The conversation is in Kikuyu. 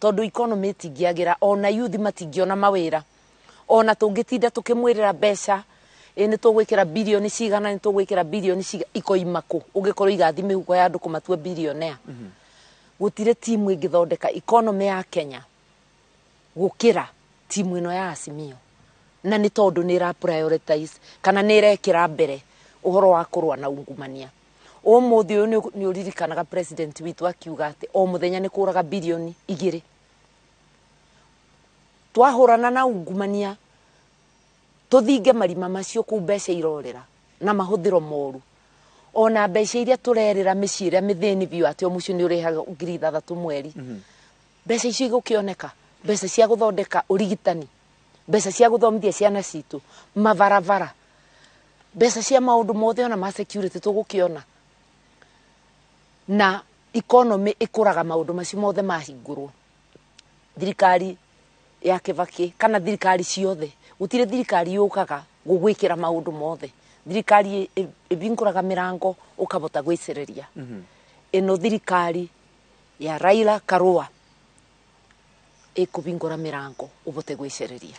Tondu economy ĩtingĩagĩra, ona youth matingĩona mawĩra, ona tũngĩtinda tũkĩmwĩrĩra mbeca ĩ nĩ tũgwĩkĩra birioni cigana, nĩ tũgwĩkĩra birioni cigana, ikoima kũ ũngĩkorwo igathi mĩhuko ya andũ kũmatua billionaire? Gũtirĩ timu ĩngĩthondeka economy ya Kenya gũkĩra timu ĩno ya Azimio, na nĩ tondũ nĩ ĩra prioritize kana nĩ ĩrekĩra mbere ũhoro wa kũrũa na ungumania. Ũmũthĩ ũyũ nĩ ũririkanaga president witũ akiuga atĩ o mũthenya nĩ kũraga birioni 2. Twahũrana na ungumania, tũthinge marima macio kũu mbeca irorĩra na mahũthĩro moru, ona mbeca iria tũrerĩra mĩciĩ ĩrĩa mĩthĩni biũ atĩ o mũciĩ nĩ ũrĩhaga 6,000 mweri, mbeca icio igũkĩoneka, mbeca cia gũthondeka ũrigitani, mbeca cia gũthomithia ciana citũ, mabarabara, mbeca cia maũndũ mothe, ona ma security tũgũkĩona. Na economy ĩkũraga maũndũ macio mothe mahingũrwo. Thirikari ya Kibaki kana thirikari ciothe, gũtirĩ thirikari yũkaga gũgwĩkĩra maũndũ mothe. Thirikari ĩhingũraga mĩrango ũkahota gwĩcereria. Ĩno thirikari ya Raila Karua ĩkũhingũra mĩrango ũhote gwĩcereria.